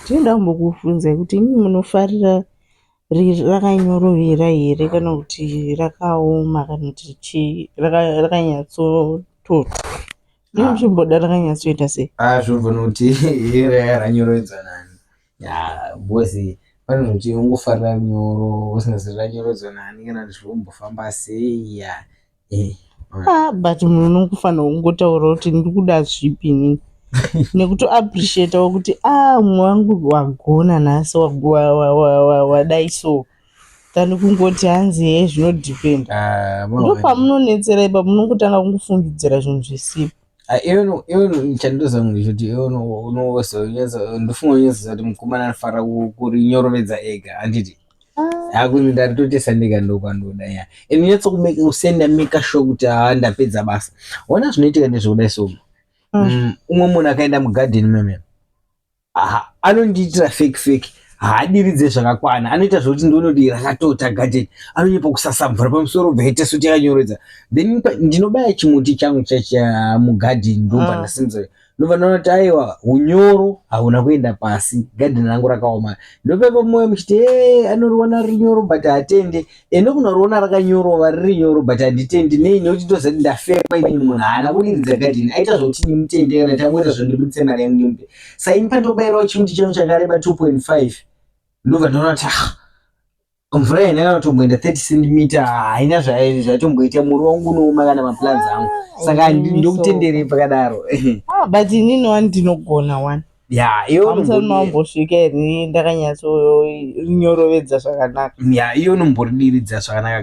Ndinoda kumbokubvunzai kuti imi munofarira rakanyorovera here kana kuti rakaoma kana kuti chii, rakanyatsotota? Munenge muchimboda rakanyatsoita sei? Ah, zvobva nokuti raya ranyorovedzwa nani. Ya, because pane zvekuti ungofarira nyoro usingazivi ranyorovedzwa nani kana kuti zvinombofamba sei, ya. Eh. Ah, but munhu unongofanira kungotaura kuti ndiri kuda zvipi inini, nekutoappreciatawo kuti, ah, mumwe wangu wagona nhasi, wadai so, than kungoti hanzi he, zvinodhipenda. Ah, ndo pamunonetsera ipapo, munongotanga kungofungidzira zvinhu zvisipo. Ah, iwe chandoziva ndechekuti iwe unozonyatsa, ndofunga unyatsoziva kuti mukomana anofanira kurinyorovedza ega, handiti? Hakuni ndaritotesa ndega, ndokwandoda, ya. And unyatso kusenda, make sure kuti haa, ndapedza basa. Ona, zvinoitika ndezvekudai so. Umwe munhu akaenda mugadheni meme, aha, anondiitira fake fake, haadiridze zvakakwana, anoita zvokuti ndionoti rakatota gadheni, anonyepa kusasa mvura pamusoro, bvaita soti yakanyorodza. Then ndinobaya chimuti changu chacha mugadheni, ndobva ndasimudza, ndobva ndaona kuti aiwa, unyoro hauna kuenda pasi, gadheni rangu rakaoma. Ndopepa mwoyo muchiti e anoriona riri nyoro, but hatende ende kunoriona rakanyorova riri nyoro, but handitendi. Nei? Nekuti ndoziva kuti ndafekwa inini. Munhu haana kudiridza gadheni, aita zvokuti ndimutende kana tangoita zvondibudise mari yangu ndimupe. Saka ini pandobayirawo chimuti changu chakareba 2.5, ndobva ndaona kuti ah, mvura haina kana kutomboenda 30 centimeter, haina zvaitomboita, muri wangu unooma kana maplants angu. Saka ndokutenderei pakadaro. Ah, but inini wani ndinogona wani. Ya, iwe Hamusati mambosvika here ndakanyatsorinyorovedza zvakanaka? Ya, iwe unomboridiridza zvakanaka.